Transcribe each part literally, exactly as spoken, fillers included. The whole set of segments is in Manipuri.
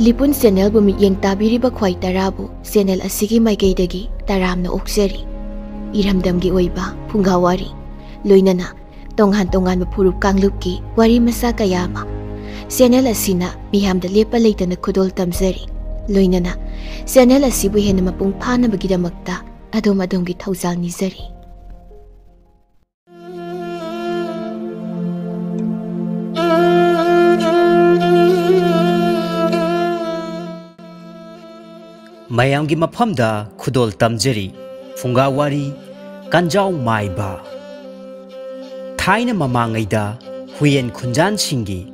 ꯂꯤꯄꯨꯟ ꯆꯦꯅꯦꯜꯕꯨ ꯃꯤꯠꯌꯦꯡ ꯇꯥꯕꯤꯔꯤꯕ ꯈ꯭ꯋꯥꯏ ꯇꯔꯥꯕꯨ ꯆꯦꯅꯦꯜ ꯑꯁꯤꯒꯤ ꯃꯥꯏꯀꯩꯗꯒꯤ ꯇꯔꯥꯝꯅ ꯑꯣꯛꯆꯔꯤ꯫ ꯏꯔꯝꯗꯝꯒꯤ ꯑꯣꯏꯕ ꯐꯨꯡꯒꯥ ꯋꯥꯔꯤ, ꯂꯣꯏꯅꯅ ꯇꯣꯉꯥꯟ ꯇꯣꯉꯥꯟꯕ ꯐꯨꯔꯨꯞ ꯀꯥꯡꯂꯨꯞꯀꯤ ꯋꯥꯔꯤ ꯃꯆꯥ ꯀꯌꯥ ꯑꯃ ꯆꯦꯅꯦꯜ ꯑꯁꯤꯅ ꯃꯤꯌꯥꯝꯗ ꯂꯦꯞꯄ ꯂꯩꯇꯅ ꯈꯨꯗꯣꯜ ꯇꯝꯖꯔꯤ꯫ ꯂꯣꯏꯅꯅ ꯆꯦꯅꯦꯜ ꯑꯁꯤꯕꯨ ꯍꯦꯟꯅ ꯃꯄꯨꯡ ꯐꯥꯅꯕꯒꯤꯗꯃꯛꯇ ꯑꯗꯣꯝ ꯑꯗꯣꯝꯒꯤ ꯊꯧꯖꯥꯜ ꯅꯤꯖꯔꯤ꯫ ꯃꯌꯥꯝꯒꯤ ꯃꯐꯝꯗ ꯈꯨꯗꯣꯜ ꯇꯝꯖꯔꯤ꯫ ꯐꯨꯡꯒꯥ ꯋꯥꯔꯤ, ꯀꯟꯖꯥꯎ ꯃꯥꯏꯕ꯫ ꯊꯥꯏꯅ ꯃꯃꯥꯡꯉꯩꯗ ꯍꯨꯏꯌꯦꯟ ꯈꯨꯟꯖꯥꯟꯁꯤꯡꯒꯤ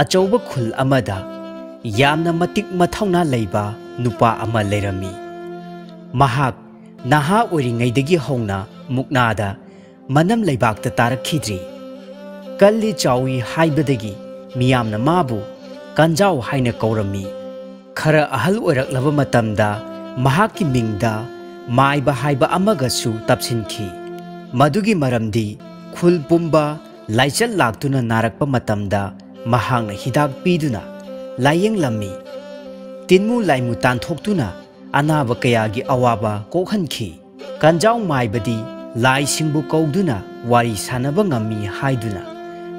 ꯑꯆꯧꯕ ꯈꯨꯜ ꯑꯃꯗ ꯌꯥꯝꯅ ꯃꯇꯤꯛ ꯃꯊꯧꯅꯥ ꯂꯩꯕ ꯅꯨꯄꯥ ꯑꯃ ꯂꯩꯔꯝꯃꯤ꯫ ꯃꯍꯥꯛ ꯅꯍꯥ ꯑꯣꯏꯔꯤꯉꯩꯗꯒꯤ ꯍꯧꯅ ꯃꯨꯛꯅꯥꯗ ꯃꯅꯝ ꯂꯩꯕꯥꯛꯇ ꯇꯥꯔꯛꯈꯤꯗ꯭ꯔꯤ꯫ ꯀꯜꯂꯤ ꯆꯥꯎꯏ ꯍꯥꯏꯕꯗꯒꯤ ꯃꯤꯌꯥꯝꯅ ꯃꯥꯕꯨ ꯀꯟꯖꯥꯎ ꯍꯥꯏꯅ ꯀꯧꯔꯝꯃꯤ꯫ ꯈꯔ ꯑꯍꯜ ꯑꯣꯏꯔꯛꯂꯕ ꯃꯇꯝꯗ ꯃꯍꯥꯛꯀꯤ ꯃꯤꯡꯗ ꯃꯥꯏꯕ ꯍꯥꯏꯕ ꯑꯃꯒꯁꯨ ꯇꯞꯁꯤꯟꯈꯤ꯫ ꯃꯗꯨꯒꯤ ꯃꯔꯝꯗꯤ ꯈꯨꯜ ꯄꯨꯝꯕ ꯂꯥꯏꯆꯠ ꯂꯥꯛꯇꯨꯅ ꯅꯥꯔꯛꯄ ꯃꯇꯝꯗ ꯃꯍꯥꯛꯅ ꯍꯤꯗꯥꯛ ꯄꯤꯗꯨꯅ ꯂꯥꯌꯦꯡꯂꯝꯃꯤ꯫ ꯇꯤꯟꯃꯨ ꯂꯥꯏꯃꯨ ꯇꯥꯟꯊꯣꯛꯇꯨꯅ ꯑꯅꯥꯕ ꯀꯌꯥꯒꯤ ꯑꯋꯥꯕ ꯀꯣꯛꯍꯟꯈꯤ꯫ ꯀꯟꯖꯥꯎ ꯃꯥꯏꯕꯗꯤ ꯂꯥꯏꯁꯤꯡꯕꯨ ꯀꯧꯗꯨꯅ ꯋꯥꯔꯤ ꯁꯥꯟꯅꯕ ꯉꯝꯃꯤ ꯍꯥꯏꯗꯨꯅ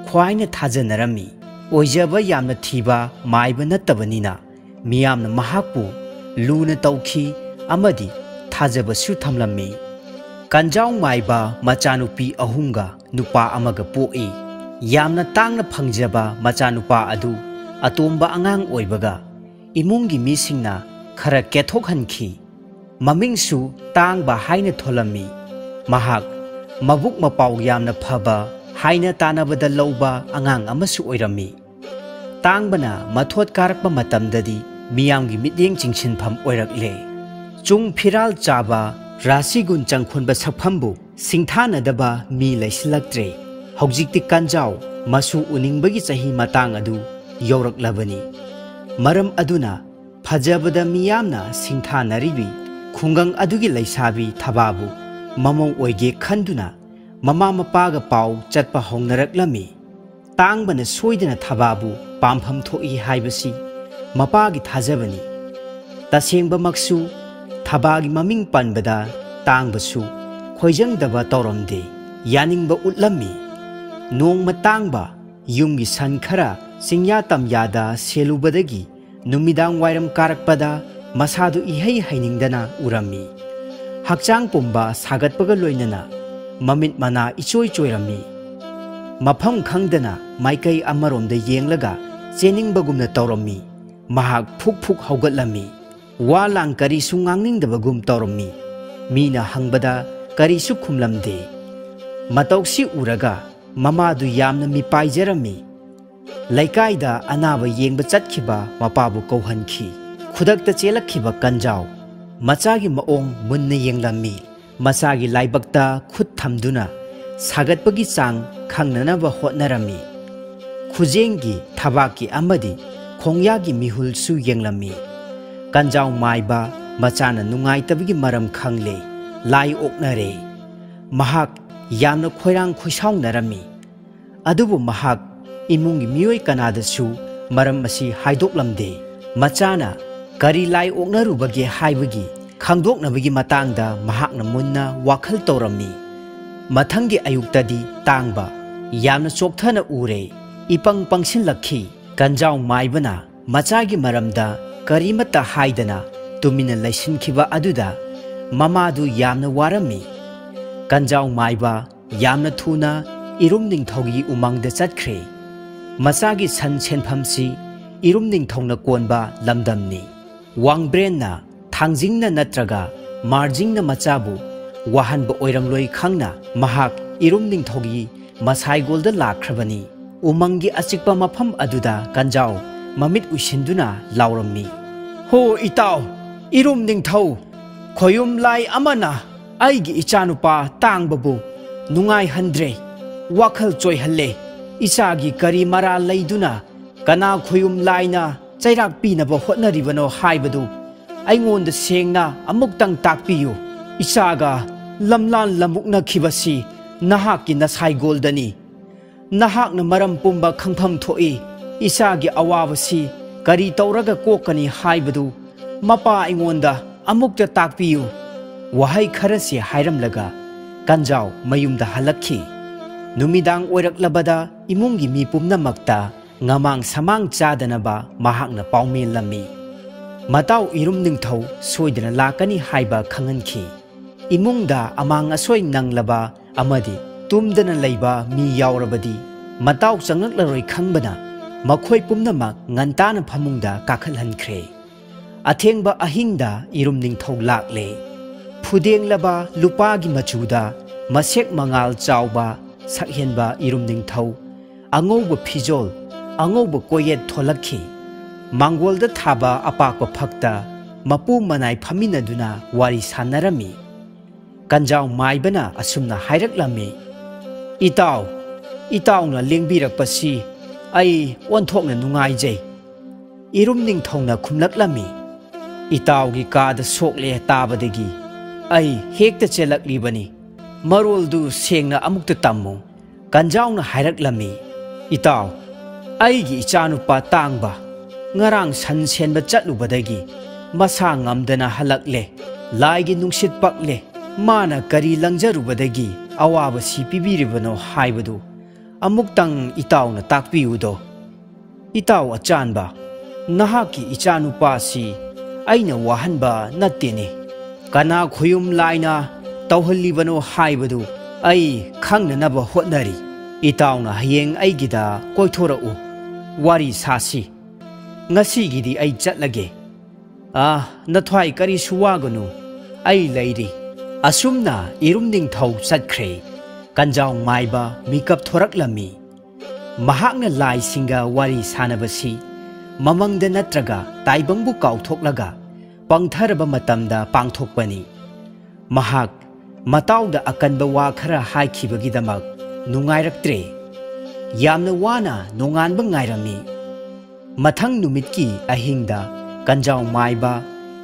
ꯈ꯭ꯋꯥꯏꯅ ꯊꯥꯖꯅꯔꯝꯃꯤ꯫ ꯑꯣꯏꯖꯕ ꯌꯥꯝꯅ ꯊꯤꯕ ꯃꯥꯏꯕ ꯅꯠꯇꯕꯅꯤꯅ ꯃꯤꯌꯥꯝꯅ ꯃꯍꯥꯛꯄꯨ ꯂꯨꯅ ꯇꯧꯈꯤ ꯑꯃꯗꯤ ꯊꯥꯖꯕꯁꯨ ꯊꯝꯂꯝꯃꯤ꯫ ꯀꯟꯖꯥꯎ ꯃꯥꯏꯕ ꯃꯆꯥꯅꯨꯄꯤ ꯑꯍꯨꯝꯒ ꯅꯨꯄꯥ ꯑꯃꯒ ꯄꯣꯛꯏ꯫ ꯌꯥꯝꯅ ꯇꯥꯡꯅ ꯐꯪꯖꯕ ꯃꯆꯥꯅꯨꯄꯥ ꯑꯗꯨ ꯑꯇꯣꯝꯕ ꯑꯉꯥꯡ ꯑꯣꯏꯕꯒ ꯏꯃꯨꯡꯒꯤ ꯃꯤꯁꯤꯡꯅ ꯈꯔ ꯀꯦꯊꯣꯛꯍꯟꯈꯤ꯫ ꯃꯃꯤꯡꯁꯨ ꯇꯥꯡꯕ ꯍꯥꯏꯅ ꯊꯣꯜꯂꯝꯃꯤ꯫ ꯃꯍꯥꯛ ꯃꯕꯨꯛ ꯃꯄꯥꯎ ꯌꯥꯝꯅ ꯐꯕ, ꯍꯥꯏꯅ ꯇꯥꯅꯕꯗ ꯂꯧꯕ ꯑꯉꯥꯡ ꯑꯃꯁꯨ ꯑꯣꯏꯔꯝꯃꯤ꯫ ꯇꯥꯡꯕꯅ ꯃꯊꯣꯠ ꯀꯥꯔꯛꯄ ꯃꯇꯝꯗꯗꯤ ꯃꯤꯌꯥꯝꯒꯤ ꯃꯤꯠꯌꯦꯡ ꯆꯤꯡꯁꯤꯟꯐꯝ ꯑꯣꯏꯔꯛꯂꯦ꯫ ꯆꯨꯡ ꯐꯤꯔꯥꯜ ꯆꯥꯕ, ꯔꯥꯁꯤꯒꯨꯟ ꯆꯪꯈꯣꯟꯕ ꯁꯛꯐꯝꯕꯨ ꯁꯤꯡꯊꯥꯅꯗꯕ ꯃꯤ ꯂꯩꯁꯤꯜꯂꯛꯇ꯭ꯔꯦ꯫ ꯍꯧꯖꯤꯛꯇꯤ ꯀꯟꯖꯥꯎ ꯃꯁꯨ ꯎꯅꯤꯡꯕꯒꯤ ꯆꯍꯤ ꯃꯇꯥꯡ ꯑꯗꯨ ꯌꯧꯔꯛꯂꯕꯅꯤ꯫ ꯃꯔꯝ ꯑꯗꯨꯅ ꯐꯖꯕꯗ ꯃꯤꯌꯥꯝꯅ ꯁꯤꯡꯊꯥꯅꯔꯤꯕꯤ ꯈꯨꯡꯒꯪ ꯑꯗꯨꯒꯤ ꯂꯩꯁꯥꯕꯤ ꯊꯕꯥꯕꯨ ꯃꯃꯧ ꯑꯣꯏꯒꯦ ꯈꯟꯗꯨꯅ ꯃꯃꯥ ꯃꯄꯥꯒ ꯄꯥꯎ ꯆꯠꯄ ꯍꯧꯅꯔꯛꯂꯝꯃꯤ꯫ ꯇꯥꯡꯕꯅ ꯁꯣꯏꯗꯅ ꯊꯕꯥꯕꯨ ꯄꯥꯝꯐꯝ ꯊꯣꯛꯏ ꯍꯥꯏꯕꯁꯤ ꯃꯄꯥꯒꯤ ꯊꯥꯖꯕꯅꯤ꯫ ꯇꯁꯦꯡꯕꯃꯛꯁꯨ ꯊꯕꯥꯒꯤ ꯃꯃꯤꯡ ꯄꯟꯕꯗ ꯇꯥꯡꯕꯁꯨ ꯈꯣꯏꯖꯪꯗꯕ ꯇꯧꯔꯝꯗꯦ꯫ ꯌꯥꯅꯤꯡꯕ ꯎꯠꯂꯝꯃꯤ꯫ ꯅꯣꯡꯃ ꯇꯥꯡꯕ ꯌꯨꯝꯒꯤ ꯁꯟ ꯈꯔ ꯆꯤꯡꯌꯥ ꯇꯝꯌꯥꯗ ꯁꯦꯜꯂꯨꯕꯗꯒꯤ ꯅꯨꯃꯤꯗꯥꯡ ꯋꯥꯏꯔꯝ ꯀꯥꯔꯛꯄꯗ ꯃꯁꯥꯗꯨ ꯏꯍꯩ ꯍꯩꯅꯤꯡꯗꯅ ꯎꯔꯝꯃꯤ꯫ ꯍꯛꯆꯥꯡ ꯄꯨꯝꯕ ꯁꯥꯒꯠꯄꯒ ꯂꯣꯏꯅꯅ ꯃꯃꯤꯠ ꯃꯅꯥ ꯏꯆꯣꯏ ꯆꯣꯏꯔꯝꯃꯤ꯫ ꯃꯐꯝ ꯈꯪꯗꯅ ꯃꯥꯏꯀꯩ ꯑꯃꯔꯣꯝꯗ ꯌꯦꯡꯂꯒ ꯆꯦꯟꯅꯤꯡꯕꯒꯨꯝꯅ ꯇꯧꯔꯝꯃꯤ꯫ ꯃꯍꯥꯛ ꯐꯨꯛ ꯐꯨꯛ ꯍꯧꯒꯠꯂꯝꯃꯤ꯫ ꯋꯥ ꯂꯥꯡ ꯀꯔꯤꯁꯨ ꯉꯥꯡꯅꯤꯡꯗꯕꯒꯨꯝ ꯇꯧꯔꯝꯃꯤ꯫ ꯃꯤꯅ ꯍꯪꯕꯗ ꯀꯔꯤꯁꯨ ꯈꯨꯝꯂꯝꯗꯦ꯫ ꯃꯇꯧꯁꯤ ꯎꯔꯒ ꯃꯃꯥꯗꯨ ꯌꯥꯝꯅ ꯃꯤꯄꯥꯏꯖꯔꯝꯃꯤ꯫ ꯂꯩꯀꯥꯏꯗ ꯑꯅꯥꯕ ꯌꯦꯡꯕ ꯆꯠꯈꯤꯕ ꯃꯄꯥꯕꯨ ꯀꯧꯍꯟꯈꯤ꯫ ꯈꯨꯗꯛꯇ ꯆꯦꯜꯂꯛꯈꯤꯕ ꯀꯟꯖꯥꯎ ꯃꯆꯥꯒꯤ ꯃꯑꯣꯡ ꯃꯨꯟꯅ ꯌꯦꯡꯂꯝꯃꯤ꯫ ꯃꯆꯥꯒꯤ ꯂꯥꯏꯕꯛꯇ ꯈꯨꯠ ꯊꯝꯗꯨꯅ ꯁꯥꯒꯠꯄꯒꯤ ꯆꯥꯡ ꯈꯪꯅꯅꯕ ꯍꯣꯠꯅꯔꯝꯃꯤ꯫ ꯈꯨꯖꯦꯡꯒꯤ, ꯊꯕꯥꯛꯀꯤ ꯑꯃꯗꯤ ꯈꯣꯡꯌꯥꯒꯤ ꯃꯤꯍꯨꯜꯁꯨ ꯌꯦꯡꯂꯝꯃꯤ꯫ ꯀꯟꯖꯥꯎ ꯃꯥꯏꯕ ꯃꯆꯥꯅ ꯅꯨꯡꯉꯥꯏꯇꯕꯒꯤ ꯃꯔꯝ ꯈꯪꯂꯦ꯫ ꯂꯥꯏ ꯑꯣꯛꯅꯔꯦ꯫ ꯃꯍꯥꯛ ꯌꯥꯝꯅ ꯈꯣꯏꯔꯥꯡ ꯈꯣꯏꯁꯥꯎꯅꯔꯝꯃꯤ꯫ ꯑꯗꯨꯕꯨ ꯃꯍꯥꯛ ꯏꯃꯨꯡꯒꯤ ꯃꯤꯑꯣꯏ ꯀꯅꯥꯗꯁꯨ ꯃꯔꯝ ꯑꯁꯤ ꯍꯥꯏꯗꯣꯛꯂꯝꯗꯦ꯫ ꯃꯆꯥꯅ ꯀꯔꯤ ꯂꯥꯏ ꯑꯣꯛꯅꯔꯨꯕꯒꯦ ꯍꯥꯏꯕꯒꯤ ꯈꯪꯗꯣꯛꯅꯕꯒꯤ ꯃꯇꯥꯡꯗ ꯃꯍꯥꯛꯅ ꯃꯨꯟꯅ ꯋꯥꯈꯜ ꯇꯧꯔꯝꯃꯤ꯫ ꯃꯊꯪꯒꯤ ꯑꯌꯨꯛꯇꯗꯤ ꯇꯥꯡꯕ ꯌꯥꯝꯅ ꯆꯣꯛꯊꯅ ꯎꯔꯦ꯫ ꯏꯄꯪ ꯄꯪꯁꯤꯜꯂꯛꯈꯤ꯫ ꯀꯟꯖꯥꯎ ꯃꯥꯏꯕꯅ ꯃꯆꯥꯒꯤ ꯃꯔꯝꯗ ꯀꯔꯤꯃꯠꯇ ꯍꯥꯏꯗꯅ ꯇꯨꯃꯤꯟꯅ ꯂꯩꯁꯤꯟꯈꯤꯕ ꯑꯗꯨꯗ ꯃꯃꯥꯗꯨ ꯌꯥꯝꯅ ꯋꯥꯔꯝꯃꯤ꯫ ꯀꯟꯖꯥꯎ ꯃꯥꯏꯕ ꯌꯥꯝꯅ ꯊꯨꯅ ꯏꯔꯨꯝ ꯅꯤꯡꯊꯧꯒꯤ ꯎꯃꯪꯗ ꯆꯠꯈ꯭ꯔꯦ꯫ ꯃꯆꯥꯒꯤ ꯁꯟ ꯁꯦꯟꯐꯝꯁꯤ ꯏꯔꯨꯝ ꯅꯤꯡꯊꯧꯅ ꯀꯣꯟꯕ ꯂꯝꯗꯝꯅꯤ꯫ ꯋꯥꯡꯕ꯭ꯔꯦꯟꯅ ꯊꯥꯡꯖꯤꯡꯅ ꯅꯠꯇ꯭ꯔꯒ ꯃꯥꯔꯖꯤꯡꯅ ꯃꯆꯥꯕꯨ ꯋꯥꯍꯟꯕ ꯑꯣꯏꯔꯝꯂꯣꯏ ꯈꯪꯅ ꯃꯍꯥꯛ ꯏꯔꯨꯝ ꯅꯤꯡꯊꯧꯒꯤ ꯃꯁꯥꯏꯒꯣꯜꯗ ꯂꯥꯛꯈ꯭ꯔꯕꯅꯤ꯫ ꯎꯃꯪꯒꯤ ꯑꯆꯤꯛꯄ ꯃꯐꯝ ꯑꯗꯨꯗ ꯀꯟꯖꯥꯎ ꯃꯃꯤꯠ ꯎꯏꯁꯤꯟꯗꯨꯅ ꯂꯥꯎꯔꯝꯃꯤ, "ꯍꯣ ꯏꯇꯥꯎ, ꯏꯔꯨꯝ ꯅꯤꯡꯊꯧ, ꯈꯣꯌꯨꯝ ꯂꯥꯏ ꯑꯃꯅ ꯑꯩꯒꯤ ꯏꯆꯥꯅꯨꯄꯥ ꯇꯥꯡꯕꯕꯨ ꯅꯨꯡꯉꯥꯏꯍꯟꯗ꯭ꯔꯦ, ꯋꯥꯈꯜ ꯆꯣꯏꯍꯜꯂꯦ꯫ ꯏꯆꯥꯒꯤ ꯀꯔꯤ ꯃꯔꯥꯜ ꯂꯩꯗꯨꯅ ꯀꯅꯥ ꯈꯣꯌꯨꯝ ꯂꯥꯏꯅ ꯆꯩꯔꯥꯛ ꯄꯤꯅꯕ ꯍꯣꯠꯅꯔꯤꯕꯅꯣ ꯍꯥꯏꯕꯗꯨ ꯑꯩꯉꯣꯟꯗ ꯁꯦꯡꯅ ꯑꯃꯨꯛꯇꯪ ꯇꯥꯛꯄꯤꯌꯨ꯫ ꯏꯆꯥꯒ ꯂꯝꯂꯥꯟ ꯂꯝꯃꯨꯛꯅꯈꯤꯕꯁꯤ ꯅꯍꯥꯛꯀꯤ ꯅꯁꯥꯏꯒꯣꯜꯗꯅꯤ꯫ ꯅꯍꯥꯛꯅ ꯃꯔꯝ ꯄꯨꯝꯕ ꯈꯪꯐꯝ ꯊꯣꯛꯏ꯫ ꯏꯆꯥꯒꯤ ꯑꯋꯥꯕꯁꯤ ꯀꯔꯤ ꯇꯧꯔꯒ ꯀꯣꯛꯀꯅꯤ ꯍꯥꯏꯕꯗꯨ ꯃꯄꯥ ꯑꯩꯉꯣꯟꯗ ꯑꯃꯨꯛꯇ ꯇꯥꯛꯄꯤꯌꯨ꯫ ꯋꯥꯍꯩ ꯈꯔꯁꯤ ꯍꯥꯏꯔꯝꯂꯒ ꯀꯟꯖꯥꯎ ꯃꯌꯨꯝꯗ ꯍꯜꯂꯛꯈꯤ꯫ ꯅꯨꯃꯤꯗꯥꯡ ꯑꯣꯏꯔꯛꯂꯕꯗ ꯏꯃꯨꯡꯒꯤ ꯃꯤ ꯄꯨꯝꯅꯃꯛꯇ ꯉꯃꯥꯡ ꯁꯃꯥꯡ ꯆꯥꯗꯅꯕ ꯃꯍꯥꯛꯅ ꯄꯥꯎꯃꯦꯜꯂꯝꯃꯤ꯫ ꯃꯇꯥꯎ ꯏꯔꯨꯝ ꯅꯤꯡꯊꯧ ꯁꯣꯏꯗꯅ ꯂꯥꯛꯀꯅꯤ ꯍꯥꯏꯕ ꯈꯪꯍꯟꯈꯤ꯫ ꯏꯃꯨꯡꯗ ꯑꯃꯥꯡ ꯑꯁꯣꯏ ꯅꯪꯂꯕ ꯑꯃꯗꯤ ꯇꯨꯝꯗꯅ ꯂꯩꯕ ꯃꯤ ꯌꯥꯎꯔꯕꯗꯤ ꯃꯇꯥꯎ ꯆꯪꯂꯛꯂꯔꯣꯏ ꯈꯪꯕꯅ ꯃꯈꯣꯏ ꯄꯨꯝꯅꯃꯛ ꯉꯟꯇꯥꯅ ꯐꯃꯨꯡꯗ ꯀꯥꯈꯠꯍꯟꯈ꯭ꯔꯦ꯫ ꯑꯊꯦꯡꯕ ꯑꯍꯤꯡꯗ ꯏꯔꯨꯝ ꯅꯤꯡꯊꯧ ꯂꯥꯛꯂꯦ꯫ ꯐꯨꯗꯦꯡꯂꯕ ꯂꯨꯄꯥꯒꯤ ꯃꯆꯨꯗ ꯃꯁꯦꯛ ꯃꯉꯥꯜ ꯆꯥꯎꯕ ꯁꯛꯍꯦꯟꯕ ꯏꯔꯨꯝ ꯅꯤꯡꯊꯧ ꯑꯉꯧꯕ ꯐꯤꯖꯣꯜ, ꯑꯉꯧꯕ ꯀꯣꯌꯦꯠ ꯊꯣꯂꯛꯈꯤ꯫ ꯃꯥꯡꯒꯣꯜꯗ ꯊꯥꯕ ꯑꯄꯥꯛꯄ ꯐꯛꯇ ꯃꯄꯨ ꯃꯅꯥꯏ ꯐꯝꯃꯤꯟꯅꯗꯨꯅ ꯋꯥꯔꯤ ꯁꯥꯟꯅꯔꯝꯃꯤ꯫ ꯀꯟꯖꯥꯎ ꯃꯥꯏꯕꯅ ꯑꯁꯨꯝꯅ ꯍꯥꯏꯔꯛꯂꯝꯃꯤ, "ꯏꯇꯥꯎ, ꯏꯇꯥꯎꯅ ꯂꯦꯡꯕꯤꯔꯛꯄꯁꯤ ꯑꯩ ꯑꯣꯟꯊꯣꯛꯅ ꯅꯨꯡꯉꯥꯏꯖꯩ꯫" ꯏꯔꯨꯝ ꯅꯤꯡꯊꯧꯅ ꯈꯨꯝꯂꯛꯂꯝꯃꯤ, "ꯏꯇꯥꯎꯒꯤ ꯀꯥꯗ ꯁꯣꯛꯂꯦ ꯇꯥꯕꯗꯒꯤ ꯑꯩ ꯍꯦꯛꯇ ꯆꯦꯜꯂꯛꯂꯤꯕꯅꯤ꯫ ꯃꯔꯣꯜꯗꯨ ꯁꯦꯡꯅ ꯑꯃꯨꯛꯇ ꯇꯝꯃꯨ꯫" ꯀꯟꯖꯥꯎꯅ ꯍꯥꯏꯔꯛꯂꯝꯃꯤ, "ꯏꯇꯥꯎ, ꯑꯩꯒꯤ ꯏꯆꯥꯅꯨꯄꯥ ꯇꯥꯡꯕ ꯉꯔꯥꯡ ꯁꯟ ꯁꯦꯟꯕ ꯆꯠꯂꯨꯕꯗꯒꯤ ꯃꯁꯥ ꯉꯝꯗꯅ ꯍꯜꯂꯛꯂꯦ꯫ ꯂꯥꯏꯒꯤ ꯅꯨꯡꯁꯤꯠ ꯄꯛꯂꯦ꯫ ꯃꯥꯅ ꯀꯔꯤ ꯂꯪꯖꯔꯨꯕꯗꯒꯤ ꯑꯋꯥꯕꯁꯤ ꯄꯤꯕꯤꯔꯤꯕꯅꯣ ꯍꯥꯏꯕꯗꯨ ꯑꯃꯨꯛꯇꯪ ꯏꯇꯥꯎꯅ ꯇꯥꯛꯄꯤꯌꯨꯗꯣ꯫" "ꯏꯇꯥꯎ ꯑꯆꯥꯟꯕ, ꯅꯍꯥꯛꯀꯤ ꯏꯆꯥꯅꯨꯄꯥꯁꯤ ꯑꯩꯅ ꯋꯥꯍꯟꯕ ꯅꯠꯇꯦꯅꯦ꯫ ꯀꯅꯥ ꯈꯣꯌꯨꯝ ꯂꯥꯏꯅ ꯇꯧꯍꯜꯂꯤꯕꯅꯣ ꯍꯥꯏꯕꯗꯨ ꯑꯩ ꯈꯪꯅꯅꯕ ꯍꯣꯠꯅꯔꯤ꯫ ꯏꯇꯥꯎꯅ ꯍꯌꯦꯡ ꯑꯩꯒꯤꯗ ꯀꯣꯏꯊꯣꯔꯛꯎ, ꯋꯥꯔꯤ ꯁꯥꯁꯤ꯫ ꯉꯁꯤꯒꯤꯗꯤ ꯑꯩ ꯆꯠꯂꯒꯦ꯫ ꯑꯥ, ꯅꯊ꯭ꯋꯥꯏ ꯀꯔꯤꯁꯨ ꯋꯥꯒꯅꯨ, ꯑꯩ ꯂꯩꯔꯤ꯫" ꯑꯁꯨꯝꯅ ꯏꯔꯨꯝ ꯅꯤꯡꯊꯧ ꯆꯠꯈ꯭ꯔꯦ꯫ ꯀꯟꯖꯥꯎ ꯃꯥꯏꯕ ꯃꯤꯀꯞ ꯊꯣꯔꯛꯂꯝꯃꯤ꯫ ꯃꯍꯥꯛꯅ ꯂꯥꯏꯁꯤꯡꯒ ꯋꯥꯔꯤ ꯁꯥꯟꯅꯕꯁꯤ ꯃꯃꯪꯗ ꯅꯠꯇ꯭ꯔꯒ ꯇꯥꯏꯕꯪꯕꯨ ꯀꯥꯎꯊꯣꯛꯂꯒ ꯄꯪꯊꯔꯕ ꯃꯇꯝꯗ ꯄꯥꯡꯊꯣꯛꯄꯅꯤ꯫ ꯃꯍꯥꯛ ꯃꯇꯥꯎꯗ ꯑꯀꯟꯕ ꯋꯥ ꯈꯔ ꯍꯥꯏꯈꯤꯕꯒꯤꯗꯃꯛ ꯅꯨꯡꯉꯥꯏꯔꯛꯇ꯭ꯔꯦ꯫ ꯌꯥꯝꯅ ꯋꯥꯅ ꯅꯣꯡꯉꯥꯟꯕ ꯉꯥꯏꯔꯝꯃꯤ꯫ ꯃꯊꯪ ꯅꯨꯃꯤꯠꯀꯤ ꯑꯍꯤꯡꯗ ꯀꯟꯖꯥꯎ ꯃꯥꯏꯕ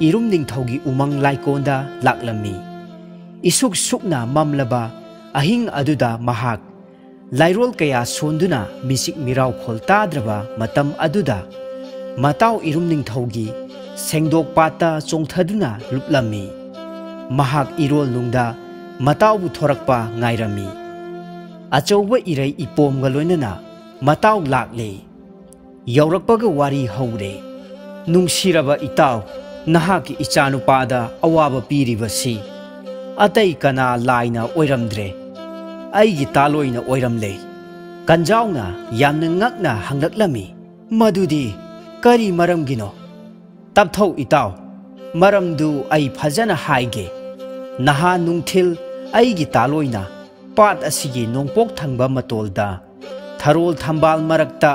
ꯏꯔꯨꯝ ꯅꯤꯡꯊꯧꯒꯤ ꯎꯃꯪ ꯂꯥꯏꯀꯣꯟꯗ ꯂꯥꯛꯂꯝꯃꯤ꯫ ꯏꯁꯨꯛ ꯁꯨꯛꯅ ꯃꯝꯂꯕ ꯑꯍꯤꯡ ꯑꯗꯨꯗ ꯃꯍꯥꯛ ꯂꯥꯏꯔꯣꯜ ꯀꯌꯥ ꯁꯣꯟꯗꯨꯅ ꯃꯤꯆꯤꯛ ꯃꯤꯔꯥꯎꯈꯣꯜ ꯇꯥꯗ꯭ꯔꯕ ꯃꯇꯝ ꯑꯗꯨꯗ ꯃꯇꯥꯎ ꯏꯔꯨꯝ ꯅꯤꯡꯊꯧꯒꯤ ꯁꯦꯡꯗꯣꯛ ꯄꯥꯠꯇ ꯆꯣꯡꯊꯗꯨꯅ ꯂꯨꯞꯂꯝꯃꯤ꯫ ꯃꯍꯥꯛ ꯏꯔꯣꯜꯅꯨꯡꯗ ꯃꯇꯥꯎꯕꯨ ꯊꯣꯔꯛꯄ ꯉꯥꯏꯔꯝꯃꯤ꯫ ꯑꯆꯧꯕ ꯏꯔꯩ ꯏꯄꯣꯝꯒ ꯂꯣꯏꯅꯅ ꯃꯇꯥꯎ ꯂꯥꯛꯂꯦ꯫ ꯌꯧꯔꯛꯄꯒ ꯋꯥꯔꯤ ꯍꯧꯔꯦ꯫ "ꯅꯨꯡꯁꯤꯔꯕ ꯏꯇꯥꯎ, ꯅꯍꯥꯛꯀꯤ ꯏꯆꯥꯅꯨꯄꯥꯗ ꯑꯋꯥꯕ ꯄꯤꯔꯤꯕꯁꯤ ꯑꯇꯩ ꯀꯅꯥ ꯂꯥꯏꯅ ꯑꯣꯏꯔꯝꯗ꯭ꯔꯦ, ꯑꯩꯒꯤ ꯇꯥꯂꯣꯏꯅ ꯑꯣꯏꯔꯝꯂꯦ꯫" ꯀꯟꯖꯥꯎꯅ ꯌꯥꯝꯅ ꯉꯛꯅ ꯍꯪꯂꯛꯂꯝꯃꯤ, "ꯃꯗꯨꯗꯤ ꯀꯔꯤ ꯃꯔꯝꯒꯤꯅꯣ?" "ꯇꯞꯊꯧ ꯏꯇꯥꯎ, ꯃꯔꯝꯗꯨ ꯑꯩ ꯐꯖꯅ ꯍꯥꯏꯒꯦ꯫ ꯅꯍꯥꯟ ꯅꯨꯡꯊꯤꯜ ꯑꯩꯒꯤ ꯇꯥꯂꯣꯏꯅ ꯄꯥꯠ ꯑꯁꯤꯒꯤ ꯅꯣꯡꯄꯣꯛ ꯊꯪꯕ ꯃꯇꯣꯜꯗ ꯊꯔꯣꯜ ꯊꯝꯕꯥꯜ ꯃꯔꯛꯇ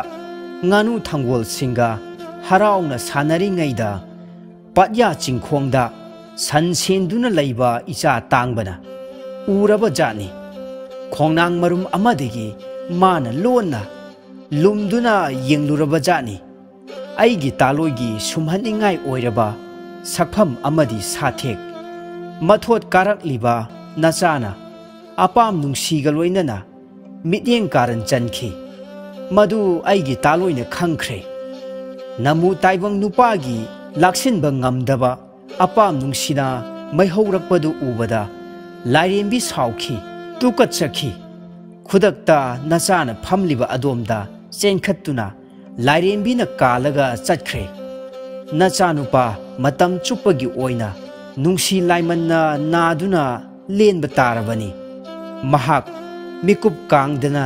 ꯉꯥꯅꯨ ꯊꯪꯒꯣꯜꯁꯤꯡꯒ ꯍꯔꯥꯎꯅ ꯁꯥꯟꯅꯔꯤꯉꯩꯗ ꯄꯥꯠꯌꯥ ꯆꯤꯡꯈꯣꯡꯗ ꯁꯟ ꯁꯦꯟꯗꯨꯅ ꯂꯩꯕ ꯏꯆꯥ ꯇꯥꯡꯕꯅ ꯎꯔꯕ ꯖꯥꯠꯅꯤ꯫ ꯈꯣꯡꯅꯥꯡ ꯃꯔꯨꯝ ꯑꯃꯗꯒꯤ ꯃꯥꯅ ꯂꯣꯟꯅ ꯂꯨꯝꯗꯨꯅ ꯌꯦꯡꯂꯨꯔꯕ ꯖꯥꯠꯅꯤ꯫ ꯑꯩꯒꯤ ꯇꯥꯂꯣꯏꯒꯤ ꯁꯨꯝꯍꯠꯅꯤꯡꯉꯥꯏ ꯑꯣꯏꯔꯕ ꯁꯛꯐꯝ ꯑꯃꯗꯤ ꯁꯥꯊꯦꯛ ꯃꯊꯣꯠ ꯀꯥꯔꯛꯂꯤꯕ ꯅꯆꯥꯅ ꯑꯄꯥꯝ ꯅꯨꯡꯁꯤꯒ ꯂꯣꯏꯅꯅ ꯃꯤꯠꯌꯦꯡ ꯀꯥꯔꯟ ꯆꯟꯈꯤ꯫ ꯃꯗꯨ ꯑꯩꯒꯤ ꯇꯥꯂꯣꯏꯅ ꯈꯪꯈ꯭ꯔꯦ꯫ ꯅꯃꯨ ꯇꯥꯏꯕꯪ ꯅꯨꯄꯥꯒꯤ ꯂꯥꯛꯁꯤꯟꯕ ꯉꯝꯗꯕ ꯑꯄꯥꯝ ꯅꯨꯡꯁꯤꯅ ꯃꯩꯍꯧꯔꯛꯄꯗꯨ ꯎꯕꯗ ꯂꯥꯏꯔꯦꯝꯕꯤ ꯁꯥꯎꯈꯤ, ꯇꯨꯀꯠꯆꯈꯤ꯫ ꯈꯨꯗꯛꯇ ꯅꯆꯥꯅ ꯐꯝꯂꯤꯕ ꯑꯗꯣꯝꯗ ꯆꯦꯟꯈꯠꯇꯨꯅ ꯂꯥꯏꯔꯦꯝꯕꯤꯅ ꯀꯥꯜꯂꯒ ꯆꯠꯈ꯭ꯔꯦ꯫ ꯅꯆꯥꯅꯨꯄꯥ ꯃꯇꯝ ꯆꯨꯞꯄꯒꯤ ꯑꯣꯏꯅ ꯅꯨꯡꯁꯤ ꯂꯥꯏꯃꯟꯅ ꯅꯥꯗꯨꯅ ꯂꯦꯟꯕ ꯇꯥꯔꯕꯅꯤ꯫ ꯃꯍꯥꯛ ꯃꯤꯀꯨꯞ ꯀꯥꯡꯗꯅ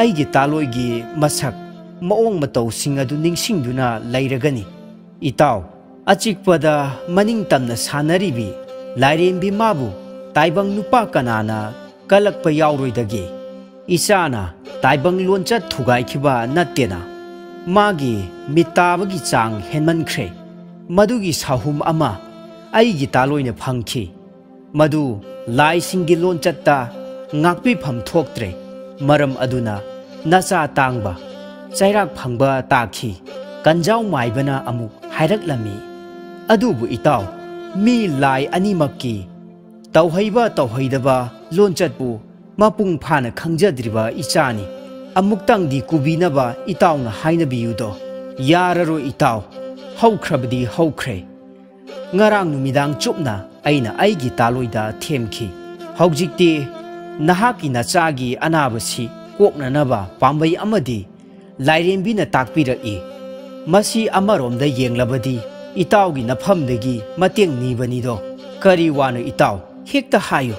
ꯑꯩꯒꯤ ꯇꯥꯂꯣꯏꯒꯤ ꯃꯁꯛ ꯃꯑꯣꯡ ꯃꯇꯧꯁꯤꯡ ꯑꯗꯨ ꯅꯤꯡꯁꯤꯡꯗꯨꯅ ꯂꯩꯔꯒꯅꯤ꯫ ꯏꯇꯥꯎ, ꯑꯆꯤꯛꯄꯗ ꯃꯅꯤꯡ ꯇꯝꯅ ꯁꯥꯟꯅꯔꯤꯕꯤ ꯂꯥꯏꯔꯦꯝꯕꯤ ꯃꯥꯕꯨ ꯇꯥꯏꯕꯪ ꯅꯨꯄꯥ ꯀꯅꯥꯅ ꯀꯜꯂꯛꯄ ꯌꯥꯎꯔꯣꯏꯗꯒꯦ? ꯏꯆꯥꯅ ꯇꯥꯏꯕꯪ ꯂꯣꯟꯆꯠ ꯊꯨꯒꯥꯏꯈꯤꯕ ꯅꯠꯇꯦꯅ꯫ ꯃꯥꯒꯤ ꯃꯤꯇꯥꯕꯒꯤ ꯆꯥꯡ ꯍꯦꯟꯃꯟꯈ꯭ꯔꯦ꯫ ꯃꯗꯨꯒꯤ ꯁꯥꯍꯨꯝ ꯑꯃ ꯑꯩꯒꯤ ꯇꯥꯂꯣꯏꯅ ꯐꯪꯈꯤ꯫ ꯃꯗꯨ ꯂꯥꯏꯁꯤꯡꯒꯤ ꯂꯣꯟꯆꯠꯇ ꯉꯥꯛꯄꯤꯐꯝ ꯊꯣꯛꯇ꯭ꯔꯦ꯫ ꯃꯔꯝ ꯑꯗꯨꯅ ꯅꯆꯥ ꯇꯥꯡꯕ ꯆꯩꯔꯥꯛ ꯐꯪꯕ ꯇꯥꯈꯤ꯫ ꯀꯟꯖꯥꯎ ꯃꯥꯏꯕꯅ ꯑꯃꯨꯛ ꯍꯥꯏꯔꯛꯂꯝꯃꯤ, "ꯑꯗꯨꯕꯨ ꯏꯇꯥꯎ, ꯃꯤ ꯂꯥꯏ ꯑꯅꯤꯃꯛꯀꯤ ꯇꯧꯍꯩꯕ ꯇꯧꯍꯩꯗꯕ ꯂꯣꯟꯆꯠꯄꯨ ꯃꯄꯨꯡ ꯐꯥꯅ ꯈꯪꯖꯗ꯭ꯔꯤꯕ ꯏꯆꯥꯅꯤ꯫ ꯑꯃꯨꯛꯇꯪꯗꯤ ꯀꯨꯕꯤꯅꯕ ꯏꯇꯥꯎꯅ ꯍꯥꯏꯅꯕꯤꯌꯨꯗꯣ꯫" "ꯌꯥꯔꯔꯣꯏ ꯏꯇꯥꯎ, ꯍꯧꯈ꯭ꯔꯕꯗꯤ ꯍꯧꯈ꯭ꯔꯦ꯫ ꯉꯔꯥꯡ ꯅꯨꯃꯤꯗꯥꯡ ꯆꯨꯞꯅ ꯑꯩꯅ ꯑꯩꯒꯤ ꯇꯥꯂꯣꯏꯗ ꯊꯦꯝꯈꯤ꯫ ꯍꯧꯖꯤꯛꯇꯤ ꯅꯍꯥꯛꯀꯤ ꯅꯆꯥꯒꯤ ꯑꯅꯥꯕꯁꯤ ꯀꯣꯛꯅꯅꯕ ꯄꯥꯝꯕꯩ ꯑꯃꯗꯤ ꯂꯥꯏꯔꯦꯝꯕꯤꯅ ꯇꯥꯛꯄꯤꯔꯛꯏ꯫ ꯃꯁꯤ ꯑꯃꯔꯣꯝꯗ ꯌꯦꯡꯂꯕꯗꯤ ꯏꯇꯥꯎꯒꯤ ꯅꯐꯝꯗꯒꯤ ꯃꯇꯦꯡ ꯅꯤꯕꯅꯤꯗꯣ꯫ ꯀꯔꯤ ꯋꯥꯅꯣ ꯏꯇꯥꯎ? ꯍꯦꯛꯇ ꯍꯥꯏꯌꯨ꯫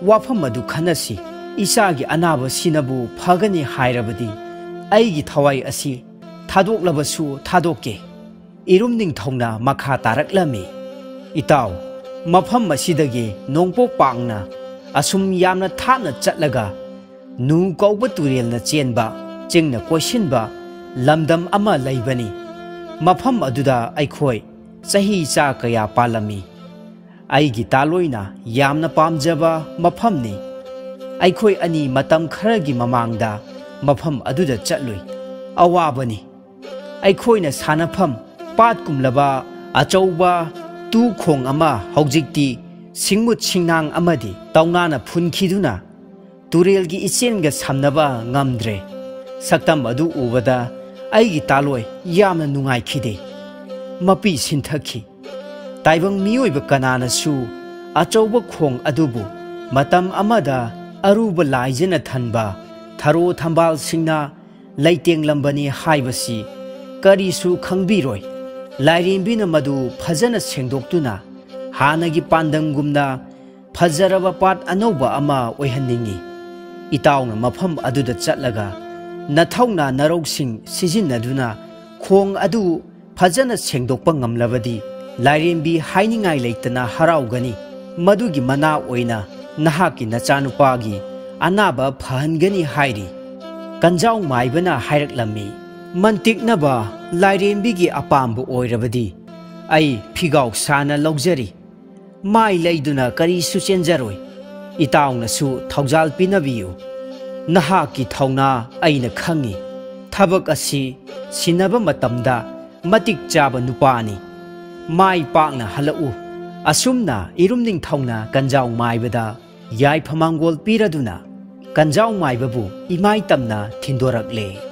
ꯋꯥꯐꯝ ꯑꯗꯨ ꯈꯟꯅꯁꯤ꯫ ꯏꯆꯥꯒꯤ ꯑꯅꯥꯕꯁꯤꯅꯕꯨ ꯐꯒꯅꯤ ꯍꯥꯏꯔꯕꯗꯤ ꯑꯩꯒꯤ ꯊꯋꯥꯏ ꯑꯁꯤ ꯊꯥꯗꯣꯛꯂꯕꯁꯨ ꯊꯥꯗꯣꯛꯀꯦ꯫" ꯏꯔꯨꯝ ꯅꯤꯡꯊꯧꯅ ꯃꯈꯥ ꯇꯥꯔꯛꯂꯝꯃꯤ, "ꯏꯇꯥꯎ, ꯃꯐꯝ ꯑꯁꯤꯗꯒꯤ ꯅꯣꯡꯄꯣꯛ ꯄꯥꯡꯅ ꯑꯁꯨꯝ ꯌꯥꯝꯅ ꯊꯥꯞꯅ ꯆꯠꯂꯒ ꯅꯨ ꯀꯧꯕ ꯇꯨꯔꯦꯜꯅ ꯆꯦꯟꯕ, ꯆꯤꯡꯅ ꯀꯣꯏꯁꯤꯟꯕ ꯂꯝꯗꯝ ꯑꯃ ꯂꯩꯕꯅꯤ꯫ ꯃꯐꯝ ꯑꯗꯨꯗ ꯑꯩꯈꯣꯏ ꯆꯍꯤ ꯆꯥ ꯀꯌꯥ ꯄꯥꯜꯂꯝꯃꯤ꯫ ꯑꯩꯒꯤ ꯇꯥꯂꯣꯏꯅ ꯌꯥꯝꯅ ꯄꯥꯝꯖꯕ ꯃꯐꯝꯅꯤ꯫ ꯑꯩꯈꯣꯏ ꯑꯅꯤ ꯃꯇꯝ ꯈꯔꯒꯤ ꯃꯃꯥꯡꯗ ꯃꯐꯝ ꯑꯗꯨꯗ ꯆꯠꯂꯨꯏ꯫ ꯑꯋꯥꯕꯅꯤ꯫ ꯑꯩꯈꯣꯏꯅ ꯁꯥꯟꯅꯐꯝ ꯄꯥꯠꯀꯨꯝꯂꯕ ꯑꯆꯧꯕ ꯇꯨ ꯈꯣꯡ ꯑꯃ ꯍꯧꯖꯤꯛꯇꯤ ꯁꯤꯡꯃꯨꯠ ꯁꯤꯡꯅꯥꯡ ꯑꯃꯗꯤ ꯇꯧꯅꯥꯅ ꯐꯨꯟꯈꯤꯗꯨꯅ ꯇꯨꯔꯦꯜꯒꯤ ꯏꯆꯦꯟꯒ ꯁꯝꯅꯕ ꯉꯝꯗ꯭ꯔꯦ꯫ ꯁꯛꯇꯝ ꯑꯗꯨ ꯎꯕꯗ ꯑꯩꯒꯤ ꯇꯥꯂꯣꯏ ꯌꯥꯝꯅ ꯅꯨꯡꯉꯥꯏꯈꯤꯗꯦ꯫ ꯃꯄꯤ ꯁꯤꯟꯊꯈꯤ꯫ ꯇꯥꯏꯕꯪ ꯃꯤꯑꯣꯏꯕ ꯀꯅꯥꯅꯁꯨ ꯑꯆꯧꯕ ꯈꯣꯡ ꯑꯗꯨꯕꯨ ꯃꯇꯝ ꯑꯃꯗ ꯑꯔꯨꯕ ꯂꯥꯏꯖꯅ ꯊꯟꯕ ꯊꯔꯣ ꯊꯝꯕꯥꯜꯁꯤꯡꯅ ꯂꯩꯇꯦꯡꯂꯝꯕꯅꯤ ꯍꯥꯏꯕꯁꯤ ꯀꯔꯤꯁꯨ ꯈꯪꯕꯤꯔꯣꯏ꯫ ꯂꯥꯏꯔꯦꯝꯕꯤꯅ ꯃꯗꯨ ꯐꯖꯅ ꯁꯦꯡꯗꯣꯛꯇꯨꯅ ꯍꯥꯟꯅꯒꯤ ꯄꯥꯟꯗꯝꯒꯨꯝꯅ ꯐꯖꯔꯕ ꯄꯥꯠ ꯑꯅꯧꯕ ꯑꯃ ꯑꯣꯏꯍꯟꯅꯤꯡꯏ꯫ ꯏꯇꯥꯎꯅ ꯃꯐꯝ ꯑꯗꯨꯗ ꯆꯠꯂꯒ ꯅꯊꯧꯅꯥ ꯅꯔꯧꯁꯤꯡ ꯁꯤꯖꯤꯟꯅꯗꯨꯅ ꯈꯣꯡ ꯑꯗꯨ ꯐꯖꯅ ꯁꯦꯡꯗꯣꯛꯄ ꯉꯝꯂꯕꯗꯤ ꯂꯥꯏꯔꯦꯝꯕꯤ ꯍꯥꯏꯅꯤꯡꯉꯥꯏ ꯂꯩꯇꯅ ꯍꯔꯥꯎꯒꯅꯤ꯫ ꯃꯗꯨꯒꯤ ꯃꯅꯥ ꯑꯣꯏꯅ ꯅꯍꯥꯛꯀꯤ ꯅꯆꯥꯅꯨꯄꯥꯒꯤ ꯑꯅꯥꯕ ꯐꯍꯟꯒꯅꯤ" ꯍꯥꯏꯔꯤ꯫ ꯀꯟꯖꯥꯎ ꯃꯥꯏꯕꯅ ꯍꯥꯏꯔꯛꯂꯝꯃꯤ, "ꯃꯟꯇꯤꯛꯅꯕ ꯂꯥꯏꯔꯦꯝꯕꯤꯒꯤ ꯑꯄꯥꯝꯕ ꯑꯣꯏꯔꯕꯗꯤ ꯑꯩ ꯐꯤꯒꯥꯎ ꯁꯥꯅ ꯂꯧꯖꯔꯤ꯫ ꯃꯥꯏ ꯂꯩꯗꯨꯅ ꯀꯔꯤꯁꯨ ꯆꯦꯟꯖꯔꯣꯏ꯫ ꯏꯇꯥꯎꯅꯁꯨ ꯊꯧꯖꯥꯜ ꯄꯤꯅꯕꯤꯌꯨ꯫ ꯅꯍꯥꯛꯀꯤ ꯊꯧꯅꯥ ꯑꯩꯅ ꯈꯪꯏ꯫ ꯊꯕꯛ ꯑꯁꯤ ꯁꯤꯟꯅꯕ ꯃꯇꯝꯗ ꯃꯇꯤꯛ ꯆꯥꯕ ꯅꯨꯄꯥꯅꯤ꯫ ꯃꯥꯏ ꯄꯥꯛꯅ ꯍꯜꯂꯛꯎ꯫" ꯑꯁꯨꯝꯅ ꯏꯔꯨꯝ ꯅꯤꯡꯊꯧꯅ ꯀꯟꯖꯥꯎ ꯃꯥꯏꯕꯗ ꯌꯥꯏꯐ ꯃꯥꯡꯒꯣꯜ ꯄꯤꯔꯗꯨꯅ ꯀꯟꯖꯥꯎ ꯃꯥꯏꯕꯕꯨ ꯏꯃꯥꯏ ꯇꯝꯅ ꯊꯤꯟꯗꯣꯔꯛꯂꯦ꯫